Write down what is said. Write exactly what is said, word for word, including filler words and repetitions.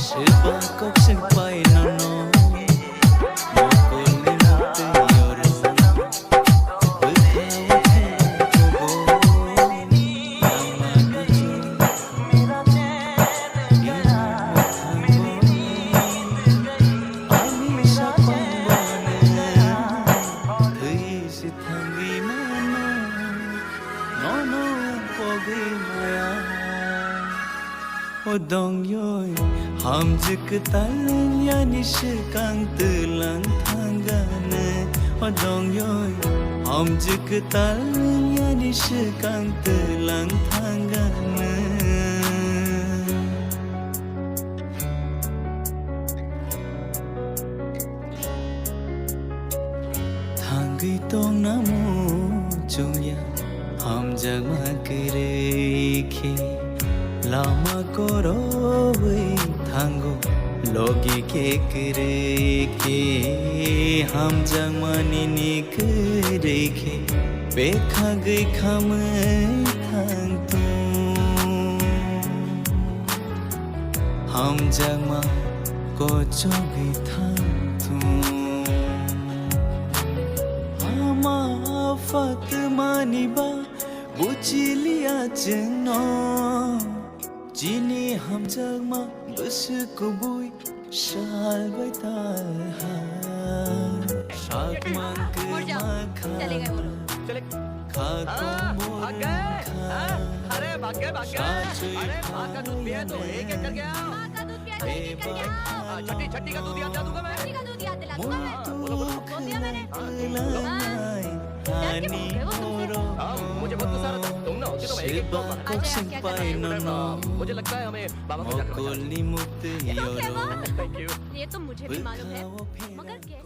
Seba kok sing pai nono, mokol ni mukti yoro. Bwkha o thang kobo, lama kuchung, ini mokhango, ani sapango nang, twi si thangwi mano, nono pogwi maya. O dongyoi, hamjwk kwtal yani swkang twlang thangana. O dongyoi, hamjwk kwtal yani swkang twlang thangana. Thangwi tongna muchungya, hamjakma kwrwi khe lama korowi thango, logi khe kwrwi khe hamjakma nini kwrwi khe bekhagwi khamwi thangthung. Hamjakma kochogwi thangthung. Ama phatmani ba buchiliya chwngno. Chini hamjakma bwswk kubui sal bai talha. Sakmang kwma kha. चले गए वो लोग। चले। Kha हाँ, kombor भाग गए। Kha. हाँ, अरे भाग गए, भाग गए। Sa chwi अरे माँ का दूध पिया है तो एक एक करके आओ। माँ का दूध पिया है तो एक एक करके आओ। हाँ, छठी, छठी का दूध याद दिला दूंगा मैं। छठी का दूध याद दिला दूंगा मैं। बोलो, बोलो। बोल दिया मैंने। हाँ, बोलो। Ani डर के भाग गए वो तुमसे। Oro हाँ, मुझे बहुत गुस्सा आ रहा था। तुम ना होती तो मैं एक एक दो बार। Seba kok sing pai nono. मुझे लगता है हमें बाबा को जाकर बचाना चाहिए। Mokol ni mukti yoro. Thank you। ये तो मुझे भी मालूम है, मगर कैसे?